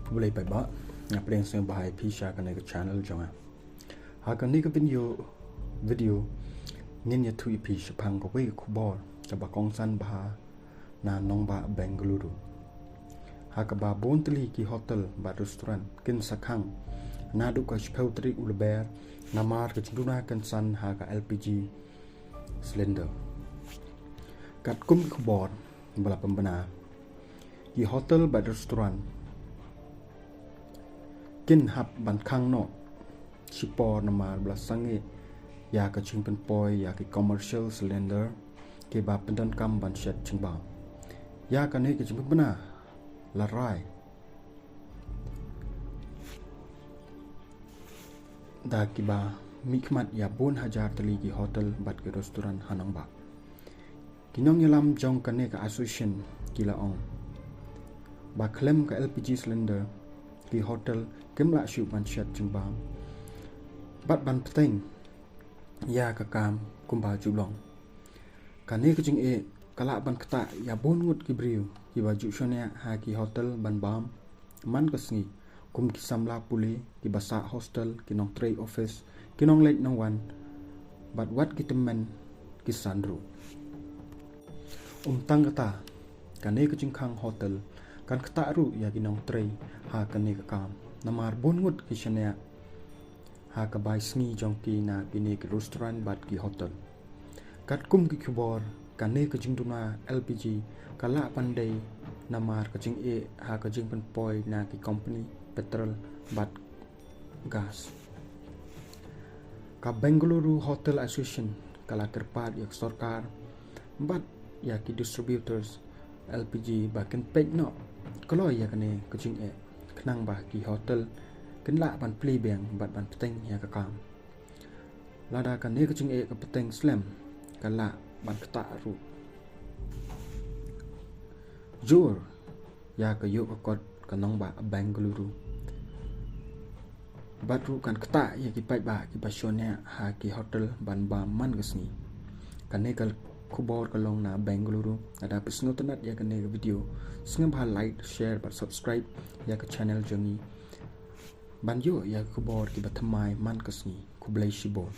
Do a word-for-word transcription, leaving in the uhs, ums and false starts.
Khublei paidbah, nga pdiang sngewbha ïa phi sha kane ka channel jong nga. Ha kane ka video, video ngin ïathuh ïa phi shaphang kawei ka khubor kaba kongsan bha na nongbah Bengaluru, ha kaba bun tylli ki hotel bad restaurant kin sa khang naduh ka shiphew tarik u Lber namar ka jingduna kynsan ha ka L P G cylinder. Katkum ki khubor ba la pynbna, ki hotel bad restaurant kin hap ban khang noh shipor namar ba la sangeh ïa ka jingpynpoi ïa ki commercial cylinder kiba pyndonkam ban shet jingbam. Ïa kane ka jingpynbna la rai da kiba mihkhmat ïa bun hajar tylli ki hotel bad ki restaurant ha nongbah. Ki nongïalam jong kane ka association ki la ong ba khlem ka L P G cylinder, ki hotel kim lah shuh ban shet jingbam bad ban bteng ïa ka kam kumba ju long. Kane ka jingeh ka lah ban ktah ïa bun ngut ki briew kiba ju shaniah ha ki hotel ban bam man ka sngi, kum ki samla pule, kiba sah hostel, ki nongtrei office, ki nongleit nongwan bad wat ki tymmen ki san ruh. Ym tang kata, kane ka jingkhang hotel kan ktah ruh ïa ki nongtrei ha kane ka kam namar bun ngut ki shaniah ha ka bai sngi jong ki na kine ki restaurant bad ki hotel. Katkum ki khubor, kane ka jingduna L P G ka lah ban dei namar ka jingeh ha ka jingpynpoi na ki company petrol bad gas. Ka Bengaluru Hotel Association ka la kyrpad ïa ka sorkar bad ïa ki distributors L P G ba kin peit noh kloi ïa kane ka jingeh khnang ba ki hotel kin lah ban plie biang bad ban bteng ïa ka kam. Lada kane ka jingeh ka bteng slem, ka lah ban ktah ruh jur ïa ka ïoh ka kot ka nongbah Bengaluru bad ruh kan ktah ïa ki paidbah kiba shaniah ha ki hotel ban bam man ka sngi. Kane ka khubor ka long na Bengaluru. Lada phi sngewtynnat ïa kane ka video, sngewbha like, share bad subscribe ïa ka channel jong ngi ban ïoh ïa ka khubor kiba thymmai man ka sngi. Khublei shibun.